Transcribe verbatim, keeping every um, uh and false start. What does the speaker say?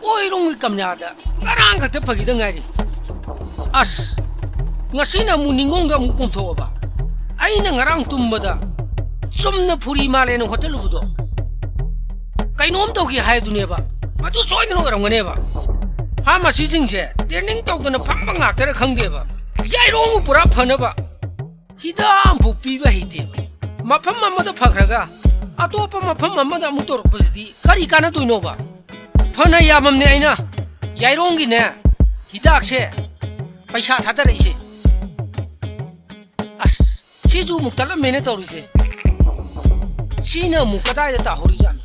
ꯑꯣꯏꯔꯣꯡꯒꯤ ꯀꯝꯌꯥꯗ ꯉꯔꯥꯡ ꯈꯛꯇ ꯐꯈꯤꯗ ꯉꯥꯏꯔꯤ꯫ ꯑꯁ, ꯉꯁꯤꯅ ꯑꯃꯨꯛ ꯅꯤꯡꯒꯣꯡꯗ ꯑꯃꯨꯛ ꯄꯣꯝꯊꯣꯛꯑꯕ꯫ ꯑꯩꯅ ꯉꯔꯥꯡ ꯇꯨꯝꯕꯗ ꯆꯨꯝꯅ ꯐꯨꯔꯤ ꯃꯥꯜꯂꯦꯅ ꯍꯣꯇꯦꯜ ꯎꯕꯗꯣ ꯀꯩꯅꯣꯝ ꯇꯧꯈꯤ ꯍꯥꯏꯗꯨꯅꯦꯕ꯫ ꯃꯗꯨ ꯁꯣꯏꯗꯅ ꯑꯣꯏꯔꯝꯒꯅꯦꯕ꯫ ꯐꯥꯔꯃꯥꯁꯤꯁꯤꯡꯁꯦ ꯇ꯭ꯔꯦꯅꯤꯡ ꯇꯧꯗꯅ ꯐꯝꯕ ꯉꯥꯛꯇꯔ ꯈꯪꯗꯦꯕ꯫ ꯌꯥꯏꯔꯣꯡꯕꯨ ꯄꯨꯔꯥ ꯐꯅꯕ ꯍꯤꯗꯥꯛ ꯑꯃꯐꯥꯎ ꯄꯤꯕ ꯍꯩꯇꯦꯕ꯫ ꯃꯐꯝ ꯑꯃꯗ ꯐꯈ꯭ꯔꯒ ꯑꯇꯣꯞꯄ ꯃꯐꯝ ꯑꯃꯗ ꯑꯃꯨꯛ ꯇꯧꯔꯛꯄꯁꯤꯗꯤ ꯀꯔꯤ ꯀꯥꯟꯅꯗꯣꯏꯅꯣꯕ? ꯐꯅ ꯌꯥꯝꯃꯝꯅꯦ ꯑꯩꯅ ꯌꯥꯏꯔꯣꯡꯒꯤꯅꯦ ꯍꯤꯗꯥꯛꯁꯦ ꯄꯩꯁꯥ ꯊꯥꯗꯔꯛꯏꯁꯦ꯫ ꯑꯁ, ꯁꯤꯁꯨ ꯑꯃꯨꯛ ꯇꯠꯂꯝꯃꯦꯅ ꯇꯧꯔꯤꯁꯦ꯫ ꯁꯤꯅ ꯑꯃꯨꯛ ꯀꯗꯥꯏꯗ ꯇꯥꯍꯧꯔꯤꯖꯥꯠꯅꯣ?